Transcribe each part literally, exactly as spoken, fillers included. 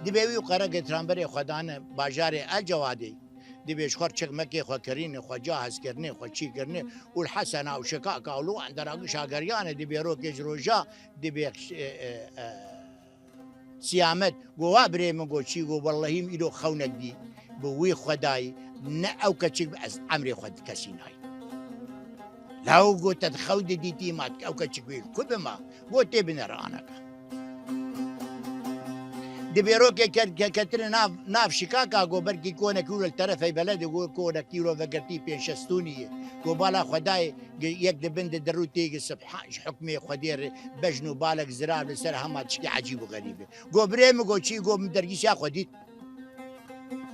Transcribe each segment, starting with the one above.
Dibê wî û Qeregê Tran berê xwe dane bajarê El Cewadê. Dibê ji xwe çekmekê xwe kirîne, xwe cahizkirine, xwe çî kirine û li Hesena û Şikaka û li wan dera gişa geriyane, dibê rokê ji roja, dibê, e, e, e, Siyamet, go wa birê min, go çî, go wellehî min îro xewnek dî, bi wî Xwedayî, ne ew keçik bi ez emrê xwe di kesî nayî. Law go te di xew de dîtî ma ew keçik wê ku bima, go tê binere anaka. Di bêrokê ke-, ke-, ketine nav, nav Şikaka, go belkî konekî wilo li terefey beledê, go konekî wilo vegirtî pênc şeş tûnî ye. Go bala Xwedayê, ge-, yek di bin de derû tê ge subhan, ji hukmê Xwedê re bejn û balek zirar li ser hema tişkî ecîb û xerîb e. Go birê min, go çî, go min dergîşa xwe dît.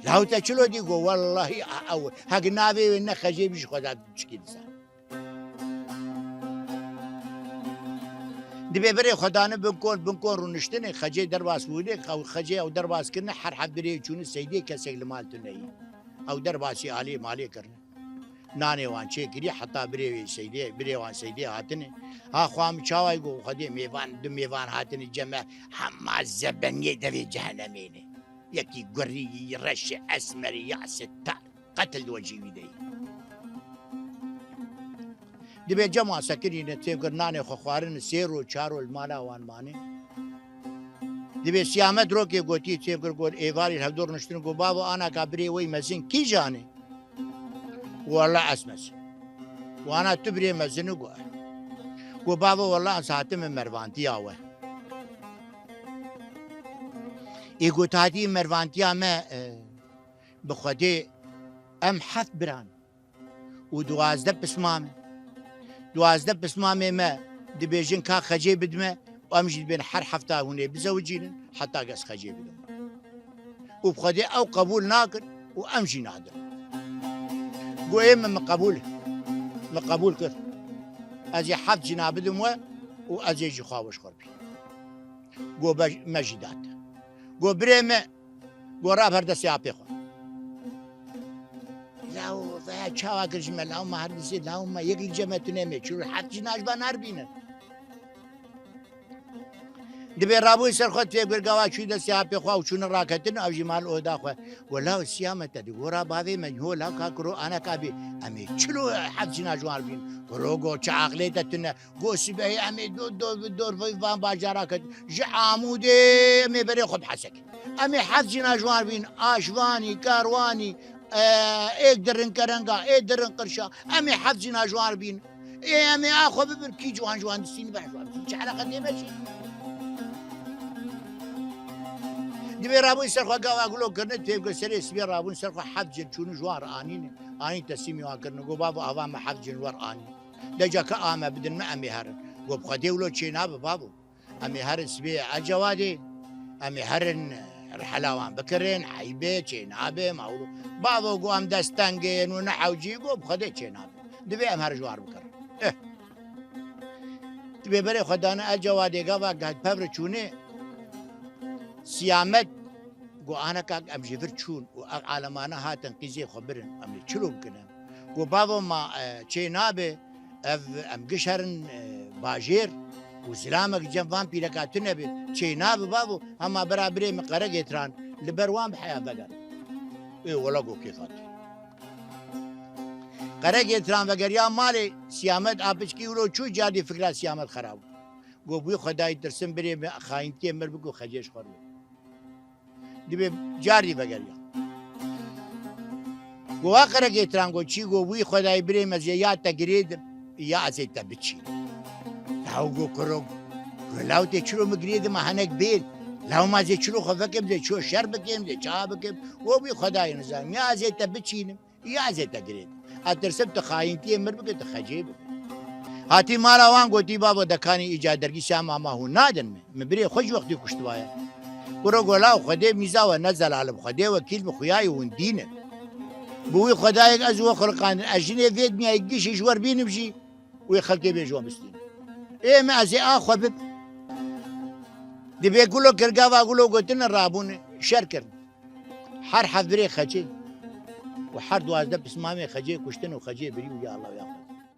Law te çilo dî, go wellahî a ew, hek navê wê ne xecê bî ji xwe da tişkî dizan. Dibê berê xwe dane bin kon, bin kon rûniştinê, xecê derbas bûne, xew-, xecê ew derbas kirine, her heft birê çûne seydê kesek li mal tune yî. Ew derbasî alê malê kirine. Nanê wan çêkirî, heta birê wê seydê, birê wan seydê hatine. Ha xwe min çawa go Xwedê mêvan, du mêvan hatine cem me, hema zebeniyê devê cehenemê ne. Yekî gurî, reşê esmerî, ya sitar, qetil di wecî wî de yî. Dibê cem wan sekirîne, têm kir nanê xwe xwarine, sê roj, çar roj li mala wan mane. Dibê Siyamet rokê gotî, têm kir got, êvarî hevdû rûniştin, got, bavo, anaka birê wey mezin kîjan e? Wela ez mezin. Wana tu birê mezin û got. Got, bavo, wela ez hatime mervantiya we. Ê got, hatî mervantiya me, e, bi Xwedê em heft biran û duwazdeh pismam e. Duwazdeh pismamê me dibêjin ka xecê bidime û em jî dibên her hefta hûn ê bizewicînin heta ez xecê bidim. Û bi Xwedê ew qebûl nakin û em jî nadin. Go ê min, min qebûl, min qebûl kir. Ez ê heft jina bidim we û ez ê ji xwe wişxir bî. Go be-, me jî dat. Go birê me, go raber destê apê xwe. Law veya çawa kir ji me, law me her dizê, law me yek li cem me tune me, çû heft jina ji van her bînin. Dibê rabûyî ser xwe tê gurgava çû destê apê xwe û çûne raketin, ew jî mal oda xwe. Go law Siyamet, te di gora bavê me, ho law ka kuro anaka bî. Em ê çilo heft jina ji wan bîn. Kuro go çi aqilê te tune. Go sibehê em ê do-, do-, dor van bajara ket. Ji Amûdê em ê berê xwe bi Hesekê. Em ê heft jina ji wan bîn, Aşvanî, Karwanî, e, êk dirin Kerenga, ê dirin Qirşa. Em ê heft jina ji wan bîn. Ê em ê a xwe bibin, kî ji wan ji wan distîn ber ji wan distîn. Çi eleqetê me çi? Dibê rabûn ser xwe gava gulo kirine, têbke serê sibê rabûn ser xwe heft cin çûne ji wan re anîne. Anîn teslîmî wan kirine. Go bavo ava me heft cin wer anîn. Deca ka a me bidin me em ê herin. Go bi Xwedê wilo çê nabe bavo. Em ê herin sibê El Cewade. Em ê herin rihela wan bikirin, eyb e, çê nabe, mawlo. Bavo go em dest teng in û ne hewcî, go bi Xwedê çê nabe. Divê em herin ji wan bikirin. Eh. Divê berê xwe dane El Cewade gava gel pevre çûne. Siyamet Go aneka em ji vir çûn û ev alemane hatin qîzê xwe birin, em ê çilo bikin em? Go bavo ma, e, çê nabe, ev em giş herin, e, bajêr û zilamek cem van pîreka tune be, çê nabe bavo, hema bira birê min Qeregê Tiran li ber wan bi heya veger. Ê wela go kêfa te. Qeregê Tiran vegeriya malê, Siyamet a piçkî wilo çû, cardî fikra Siyamet xera bû. Go bûyî Xwedayî tirsim birê min xayîntiyê mir bik û xecê ji xwe re. Dibê cardî vegeriya. Go wa Qeregê Tiran go çî go wî Xwedayî birê me zê ya te girêdim, ya ez ê te biçînim. Law go kuro, go law tê çiro min girêdim ma henek bên. Law ma zê çiro xwe vekim zê ço şer bikim zê ça bikim. Go wî Xwedayî nizanim ya ez ê te biçînim. Ya ez ê te girêdim. Ez tirsim tu xayîntiyê mir bike, tu xecê bike. Hatî mala wan gotî, bavo dekanî îca dergî sema ma hûn nadin min. Min birê xwe ji wextî kuştibaye. Kuro go law Xwedê mîza we ne zelal im, Xwedê wekîl bi xuyayê hûn dîn in. Bi wî Xwedayek ez we xulqandin, ez jinê vê dinyayê gişî ji wer bînim jî, wê xelkê bê ji we bistînim. Ê min ez ê a xwe bib. Dibê gulo kir gava gulo gotine rabûne, şer kirin. Her hevdirê xecê û her duwazdeh pismamê xecê kuştin û xecê birî û ya Allah ya